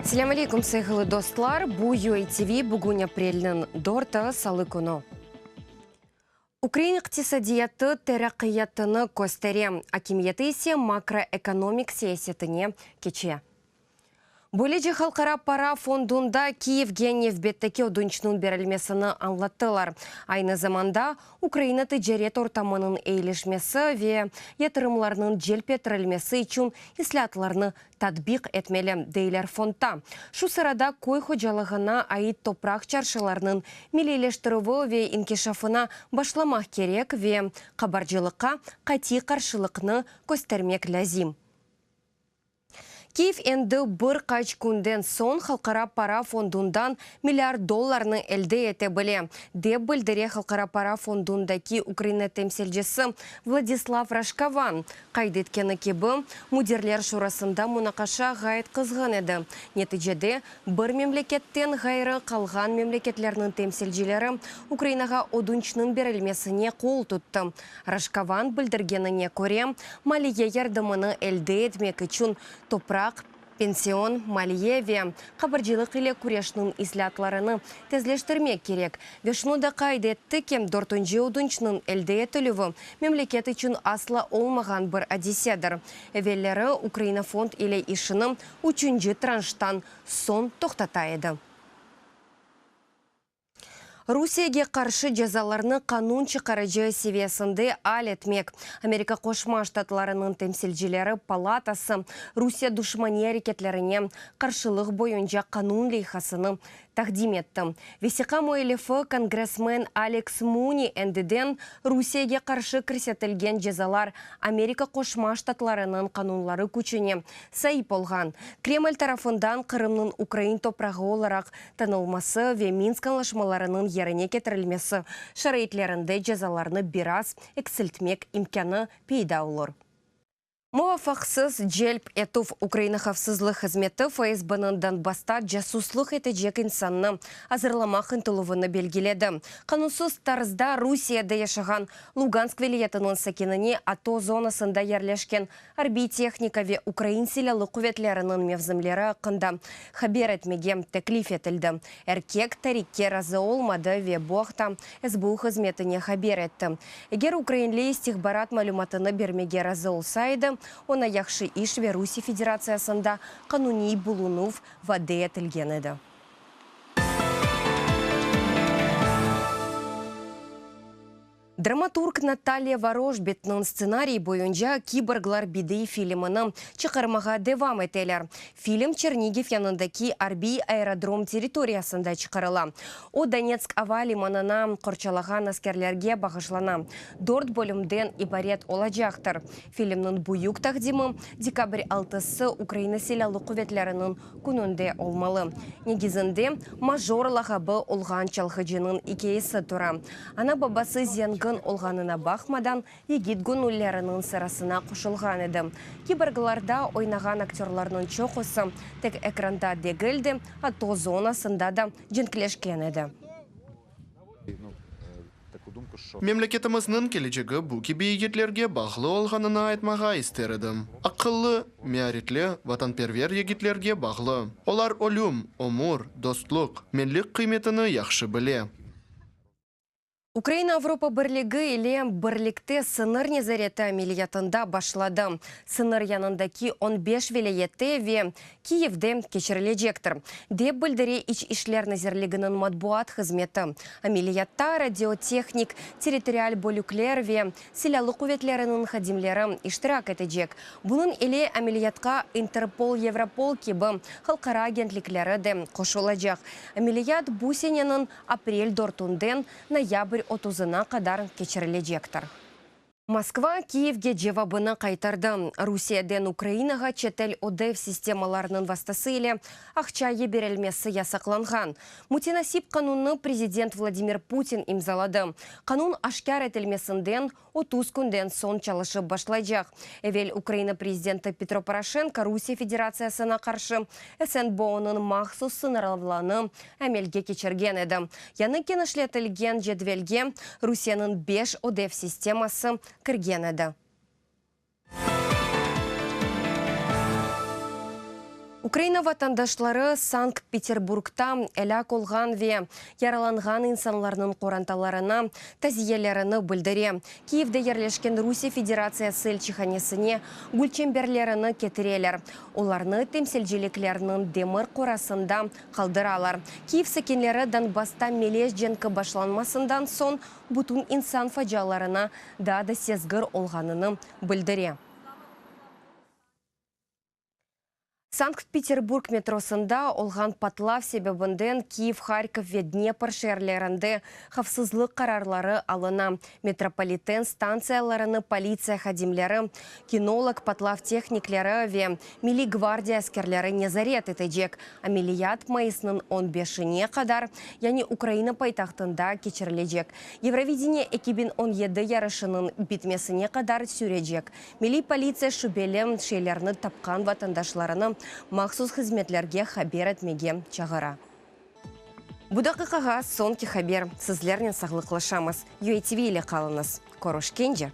Selâm aleyküm, sayğılı dostlar! Bu UATV, bugün aprelniñ dörtü, salı künü. Ukrain iqtisadiyatı teraqqiyatını köstere, akimiyeti ise makroekonomik siyasetine keçe. Böylece Halqara para fondunda Kiyevge nevbetteki ödünçniñ berilmesini añlattılar. Aynı zamanda, Ukraina ticaret ortamınıñ eyilişmesi ve yatırımlarnıñ celp ettirilmesi içün islâatlarnı tatbiq etmeli, deyler fondda. Şu sırada köy hocalığına ait topraq çarşılarnıñ milliyleştirüvi ve inkişafına başlamaq kerek ve qabarcılıqqa qatiy qarşılıqnı köstermek lâzim. Kiyev endi bir qaç künden soñ Halqara para fondundan milliard dollarnı elde ete bile, dep bildire Halqara para fondundaki Ukraina temsilcisi Vladislav Rajkovan. Qayd etkeni kibi, müdirler şurasında munaqaşa ğayet qızğın edi. Neticede, bir memleketten ğayrı qalğan memleketlerniñ temsilcileri Ukrainağa ödünçniñ berilmesine qol tuttı. Rajkovan bildirgenine köre, maliye yardımını elde etmek içün topraq, pension, maliye ve qabarcılıq ile küreşniñ islâatlarını tezleştirmek kerek. Ve şunı da qayd etti ki, dörtünci ödünçniñ elde etilüvi memleket içün asla olmağan bir adisedir. Evelleri Ukraina fond ile işini üçünci tranştan soñ toqtata edi. Rusiyege qarşı cezalarnı qanun çıqarıcı seviyesinde al etmek, Amerika Qoşma Ştatlarınıñ Temsilcileri palatası Rusiye duşmaniy areketlerine qarşılıq boyunca qanun leyhasını taqdim etti. Vesiqa müellifi kongressmen Aleks Muni endiden Rusiyege qarşı kirsetilgen cezalar Amerika Qoşma Ştatlarınıñ qanunları küçüne saip olğan Kreml tarafından Qırımnıñ ukrain toprağı olaraq tanılması ve Minsk añlaşmalarınıñ yerine ketirilmesi şaraitlerinde cezalarnı biraz eksiltmek imkânı peyda olur. Muvafaqsız celp etüv Ukraina havfsızlıq hızmeti FSBniñ Donbassta casuslıq etecek insannı azırlamaq ıntıluvını belgiledi. Qanunsız tarzda Rusiyede yaşağan Lugansk vilâyetiniñ sakinine ATO zonasında yerleşken arbiy tehnika ve ukrain silâlı quvetleriniñ mevzimleri aqqında haber etmege teklif etildi. Erkek tarikke razı olmadı ve bu aqta SBU hızmetine haber etti. Eger ukrainli istihbarat malümatını bermege razı olsa edi, oña yahşı iş ve Rusiye Federatsiyasında qanuniy bulunuv vade etilgen edi. Dramaturg Natalya Vorojbitniñ stsenariyi boyunca Kiborglar bediiy filmini çıqarmağa devam eteler. Film Çernigiv yanındaki arbiy aerodrom territoriyasında çıqarıla. O, Donetsk ava limanına qorçalağan askerlerge bağışlana. Dört bölümden ibaret olacaqtır. Filmniñ büyük taqdimi dekabr altısı Ukraina Silâlı Quvetleriniñ kününde olmalı. Negizinde Major lağabı olğan çalğıcınıñ ikâyesi tura. Ana-babası zengin olğanına baqmadan, yigit göñülleriniñ sırasına qoşulğan edi. Kiborglarda oynağan aktörlarnıñ çoqusı tek ekranda degil de, ATO zonasında da cenkleşken edi. Memleketimizniñ kelecegi bu kibi yigitlerge bağlı olğanını aytmağa ister edim. Aqıllı, mearetli, vatanperver yigitlerge bağlı. Olar ölüm, ömür, dostluq, menlik qıymetini yahşı bile. Ukraina Avropa Birligi ile birlikte sıñır nezareti ameliyatında başladı. Sıñır yanındaki on beş vilâyette ve Kiyevde keçirilecektir, dep bildire İç işler nazirliginiñ matbuat hızmeti. Ameliyatta radiotehnik, territorial bölükler ve Silâlı quvetleriniñ hadimleri iştirak etecek. Bunıñ ile ameliyatqa İnterpol, Evropol kibi halqara agentlikleri de qoşulacaq. Ameliyat bu seneniñ aprel dörtünden noyabr otuzına qadar keçirilecektir. Moskva Kiyevge cevabını qaytardı. Rusiyeden Ukrainağa çetel ödev sistemalarınıñ vastası ile aqça yiberilmesi yasaqlanğan. Mütenasip qanunnı prezident Vladimir Putin imzaladı. Qanun aşkâr etilmesinden 30 künden soñ çalışıp başlaycaq. Evel Ukraina prezidenti Petro Poroşenko Rusiye Federatsiyasına qarşı SNBOnıñ mahsus sıñırlavlanı amelge keçirgen edi. Yañı kenişletilgen cedvelge Rusiyeniñ beş ödev sisteması kirgen edi. Ukraina vatandaşları Sankt-Peterburgta elâk olğan ve yaralanğan insanlarnıñ qorantalarına taziyelerini bildire. Kiyevde yerleşken Rusiye Federatsiyası elçihanesine gülçemberlerini ketireler. Olarnı temsilciliklerniñ demir qorasında qaldıralar. Kiyev sakinleri Donbassta melez cenki başlanmasından soñ bütün insan facialarına daa da sezgir olğanını bildire. Sankt-Peterburg metrosında olğan patlav sebebinden Kiyev, Harkov ve Dnepr şeerlerinde havfsızlıq qararları alına. Metropoliten stantsiyalarını politsiya hadimleri, kinolog, patlav tehnikleri ve Milliy gvardiya askerleri nezaret etecek. Ameliyat mayısnıñ on beşine qadar, yani Ukraina paytahtında keçirilecek Yevrovideniye 2017 yarışınıñ bitmesine qadar sürecek. Milliy politsiya şübeli şeylerni tapqan vatandaşlarını mahsus hızmetlerge haber etmege çağıra. Bu daqiqağa soñki haber. Sizlernen sağlıqlaşamız. UATV ile qalıñız. Körüşkence!